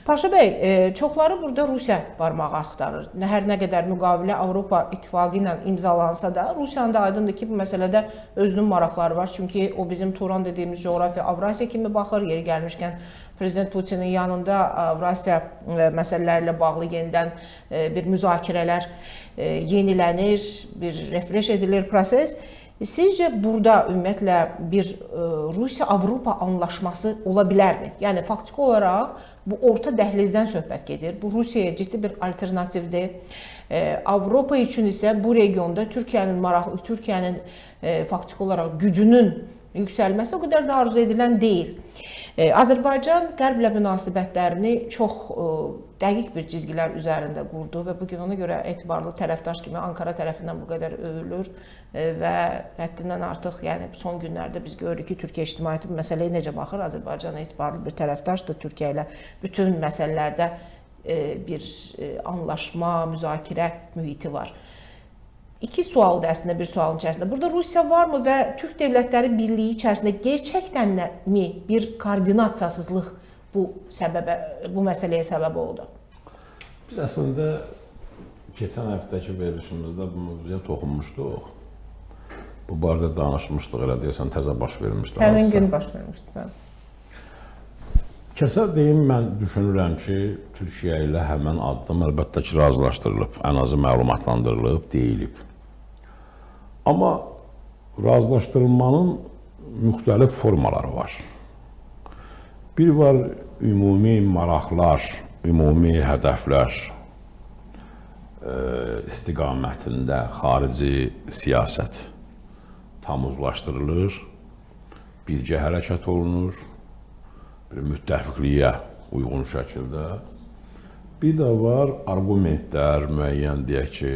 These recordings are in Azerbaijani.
Paşa bəy, çoxları burada Rusiya barmağı axtarır. Hər nə qədər müqavilə Avropa İttifaqı ilə imzalansa da, Rusiyanın da aydındır ki, bu məsələdə özünün maraqları var. Çünki o bizim Turan dediyimiz coğrafiya Avrasiya kimi baxır. Yeri gəlmişkən Prezident Putinin yanında Avrasiya məsələləri ilə bağlı yenidən bir müzakirələr yenilənir, bir refresh edilir proses. Sizcə burada ümumiyyətlə bir Rusiya-Avropa anlaşması ola bilərmi? Yəni faktiki olaraq bu orta dəhlizdən söhbət gedir. Bu Rusiyaya ciddi bir alternativdir. Avropa üçün isə bu regionda Türkiyənin maraqlı, Türkiyənin faktiki olaraq gücünün yüksəlməsi o qədər də arzu edilən deyil. Azərbaycan Qərblə münasibətlərini çox dəqiq bir cizgilər üzərində qurdu və bu gün ona görə etibarlı tərəfdaş kimi Ankara tərəfindən bu qədər övülür və həddindən artıq, yəni son günlərdə biz görürük ki, Türkiyə ictimaiyyəti bu məsələyə necə baxır? Azərbaycan etibarlı bir tərəfdaşdır. Türkiyə ilə bütün məsələlərdə bir anlaşma, müzakirə mühiti var. İki sualdır əslində bir sualın içərisində. Burada Rusiya varmı və Türk Dövlətləri Birliyi içərisində gerçəkdənmi bir koordinasiyasızlıq bu səbəbə, bu məsələyə səbəb oldu? Biz əslində keçən həftəki verilişimizdə bu mövzuya toxunmuşduq. Bu barədə danışmışdıq, elə deyəsən təzə baş vermişdi. Həmin gün baş vermişdi, bəli. Kəsə deyim, mən düşünürəm ki, Türkiyə ilə həmən addım əlbəttə ki, razılaşdırılıb, ən azı məlumatlandırılıb, deyilib. Amma razılaşdırılmanın müxtəlif formaları var. Bir var ümumi maraqlar, ümumi hədəflər istiqamətində xarici siyasət tam uzlaşdırılır, birgə hərəkət olunur, bir müttəfiqliyə uyğun şəkildə. Bir də var arqumentlər, müəyyən deyək ki,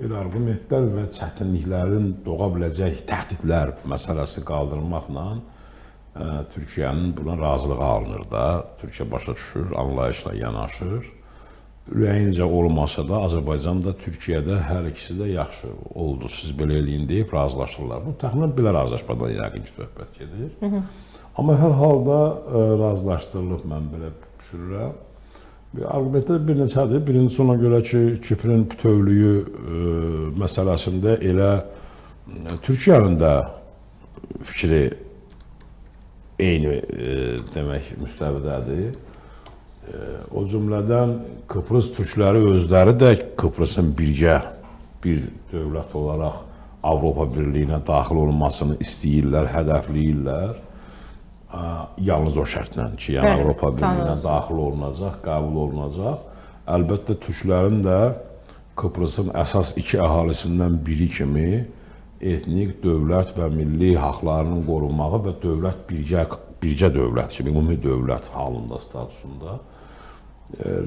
elə arqumentlər və çətinliklərin doğa biləcək təhdidlər məsələsi qaldırmaqla Türkiyənin buna razılığı alınır da. Türkiyə başa düşür, anlayışla yanaşır. Ürəyincə olmasa da Azərbaycan da, Türkiyədə hər ikisi də yaxşı oldu, siz belə eləyin deyib razılaşırlar. Bu təxminən belə razılaşmadan yəqin ki, söhbət gedir. Hı -hı. Amma hər halda razılaşdırılıb, mən belə düşünürəm. Arqumentlər bir neçədir. Birincisi ona görə ki, Kiprin bütövlüyü məsələsində elə Türkiyənin də fikri eyni demək müstəvidədir. O cümlədən Kıbrıs türkləri özləri də Kıbrısın birgə bir dövlət olaraq Avropa Birliyinə daxil olmasını istəyirlər, hədəfləyirlər. Yalnız o şərtlə ki, yəni bəli, Avropa Birliyinə daxil olunacaq, qəbul olunacaq. Əlbəttə türklərin də Kıbrısın əsas iki əhalisindən biri kimi etnik, dövlət və milli haqlarının qorunmağı və dövlət birgə dövlət kimi, ümumi dövlət halında, statusunda.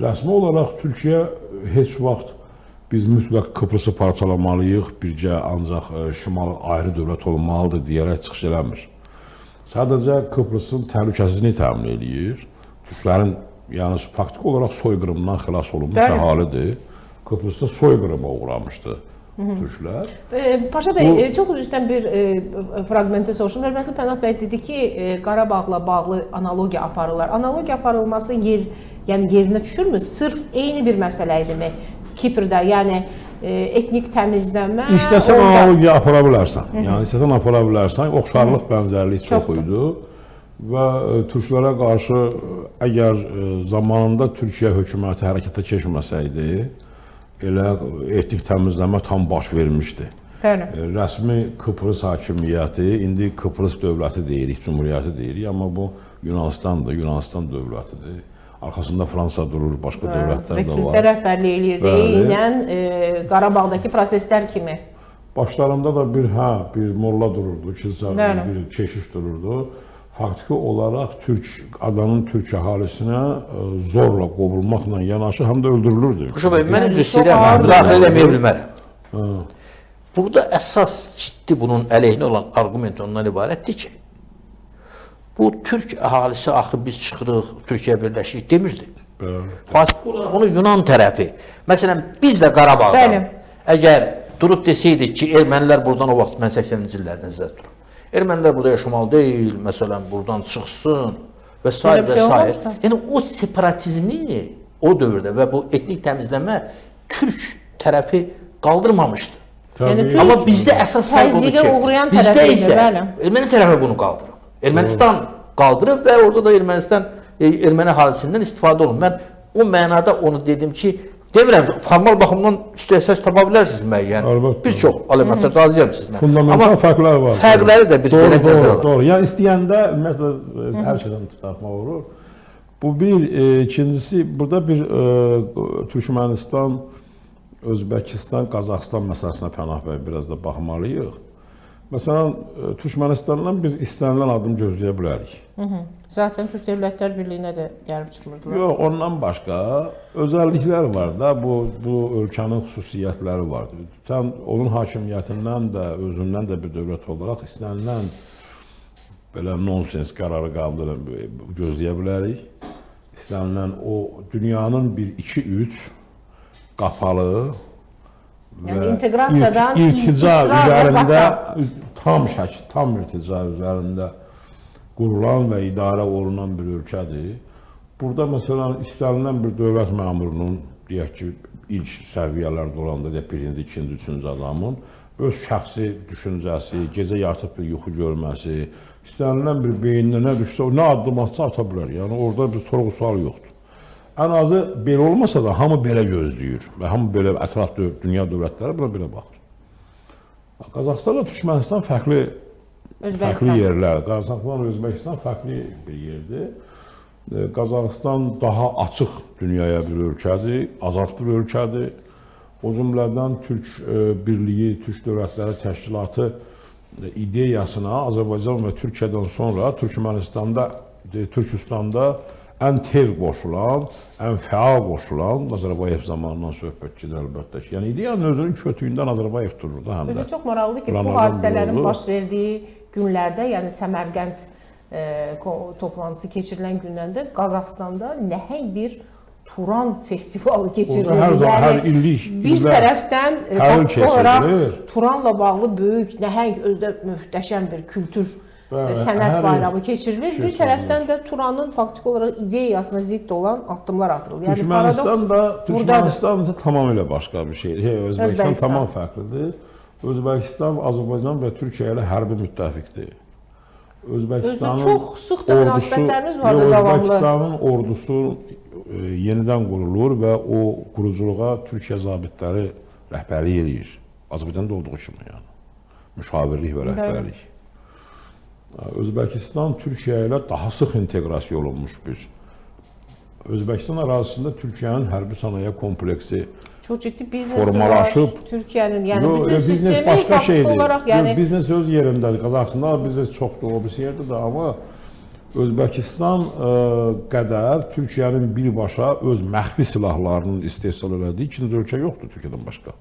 Rəsmi olaraq Türkiyə heç vaxt biz mütləq Kıbrısı parçalamalıyıq, birgə ancaq şimal ayrı dövlət olmalıdır deyərək çıxış eləmir. Sadəcə Kıbrısın təhlükəsizliyini təmin eləyir. Türklərin yəni faktiki olaraq soyqırımdan xilas olunmuş əhalidir. Kıbrısda soyqırıma uğramışdı türklər. Paşa bəy, çox üzr istəyirəm bir fraqmenti soruşum. Hörmətli Pənah bəy dedi ki, Qarabağla bağlı analogiya aparırlar. Analogiya aparılması yəni yerinə düşürmü? Sırf eyni bir məsələ idimi? Kiprdə, yəni etnik təmizləmə. İstəsən orada analogiya apara bilərsən. Yəni istəsən apara bilərsən. Oxşarlıq, bənzərlik çox idi. Və türklərə qarşı əgər zamanında Türkiyə hökuməti hərəkətə keçməsəydi, elə etnik təmizləmə tam baş vermişdi. Bəli. Rəsmi Kıbrıs hakimiyyəti, indi Kıbrıs dövləti deyirik, cümhuriyyəti deyirik, amma bu Yunanistandır, Yunanistan dövlətidir. Arxasında Fransa durur, başqa dövlətlər də var. Və kilsə rəhbərliyi eləyirdi, eynən Qarabağdakı proseslər kimi. Başlarında da bir molla dururdu, kilsə, bir keşiş dururdu. Faktiki olaraq adanın türk əhalisinə zorla qovulmaqla yanaşı həm də öldürülürdü. Paşa bəy, mən üzr istəyirəm, müdaxilə eləməyə bilmərəm. Burada əsas ciddi bunun əleyhinə olan arqument ondan ibarətdir ki, bu türk əhalisi axı biz çıxırıq, Türkiyə birləşirik demirdi. Faktiki olaraq onu Yunan tərəfi. Məsələn, biz də Qarabağda əgər durub desəydik ki, ermənilər buradan o vaxt, mən 80-ci illərdə nəzərdə tuturam. Ermənilər burada yaşamalı deyil, məsələn, buradan çıxsın və sair Belə və bir şey sair. olmamışdı. Yəni o separatizmi o dövrdə və bu etnik təmizləmə türk tərəfi qaldırmamışdı. Yəni Təbii. Türk- Amma bizdə əsas fərq odur Təzyiqə ki, uğrayan bizdə tərəf idi, isə bəli. erməni tərəfi bunu qaldırıb. Ermənistan qaldırıb və orada da Ermənistan erməni əhalisindən istifadə olunur. Mən o mənada onu dedim ki, demirəm ki, formal baxımdan istəsəz tapa bilərsiniz müəyyən. Əlbəttə. Bir çox əlamətlər razıyam sizlə. Fundamental Amma fərqlər var. Fərqləri də biz Doğru, gərək doğru, nəzərə alaq. doğru. Yəni istəyəndə ümumiyyətlə hər şeydən tutmaq olur. Bu bir, ikincisi burada bir Türkmənistan, Özbəkistan, Qazaxıstan məsələsinə Pənah bəy biraz da baxmalıyıq. Məsələn, Türkmənistandan biz istənilən addım gözləyə bilərik. Zaten Türk Dövlətlər Birliyinə də gəlib çıxmırdılar. Yox, ondan başqa özəlliklər var da, bu ölkənin xüsusiyyətləri var. Sən onun hakimiyyətindən də, özündən də bir dövlət olaraq istənilən belə nonsens qərarı qəbul gözləyə bilərik. İstənilən o dünyanın bir 2 3 qapalı Yəni və inteqrasiyadan irtica israrla üzərində qaçan. tam şəkil, tam irtica üzərində qurulan və idarə olunan bir ölkədir. Burada məsələn istənilən bir dövlət məmurunun deyək ki, ilk səviyyələrdə olanda deyək birinci, ikinci, üçüncü adamın öz şəxsi düşüncəsi, gecə yatıb bir yuxu görməsi, istənilən bir beyninə nə düşsə, o nə addım atsa ata bilər. Yəni orada bir sorğu-sual yoxdur. Ən azı belə olmasa da hamı belə gözləyir və hamı belə ətraf dünya dövlətləri buna belə baxır. Qazaxıstanla Türkmənistan fərqli fərqli Özbəkistan. yerlər. Qazaxıstan, Özbəkistan fərqli bir yerdir. Qazaxıstan daha açıq dünyaya bir ölkədir, azad bir ölkədir. O cümlədən Türk Birliyi, Türk Dövlətləri Təşkilatı ideyasına Azərbaycan və Türkiyədən sonra Türkmənistanda, Türkistanda ən tez qoşulan, ən fəal qoşulan Nazarbayev zamanından söhbət gedir əlbəttə ki. Yəni ideyanın özünün kötüyündə Nazarbayev durur da həm də. Özü çox maraqlıdır ki, bu Duranlardan biri hadisələrin oldu. baş verdiyi günlərdə, yəni Səmərqənd toplantısı keçirilən günlərdə Qazaxıstanda nəhəng bir Turan festivalı keçirilirdi. Orada hər zaman, Yəni hər illik, bir illər, tərəfdən hər il faktiki olaraq keçirilir. Turanla bağlı böyük, nəhəng özdə möhtəşəm bir kültür Bəli, sənət hər il bayramı keçirilir. Bir keçirilir. tərəfdən də Turanın faktiki olaraq ideyasına zidd olan addımlar atılır. Yəni Türkmənistan paradoks da buradadır. Türkmənistan isə tamamilə başqa bir şeydir. Hey, Özbəkistan Özbəkistan. tamam fərqlidir. Özbəkistan Azərbaycan və Türkiyə ilə hərbi müttəfiqdir. Özbəkistanın Özü çox sıx da münasibətlərimiz vardı Yox, davamlı. Özbəkistanın ordusu yenidən qurulur və o quruculuğa Türkiyə zabitləri rəhbərlik eləyir. Azərbaycanda olduğu kimi yəni. Müşavirlik və rəhbərlik. Özbəkistan Türkiyə ilə daha sıx inteqrasiya olunmuş bir Özbəkistan ərazisində Türkiyənin hərbi sənaye kompleksi Çox ciddi biznesi formalaşıb. var Türkiyənin. Yəni Yox, bütün biznes sistemi başqa faktiki şeydir. olaraq Yox, yəni biznes öz yerindədir. Qazaxıstanda biznes çoxdur, o birisi yerdə də, amma Özbəkistan qədər Türkiyənin birbaşa öz məxfi silahlarının istehsal elədiyi ikinci ölkə yoxdur Türkiyədən başqa.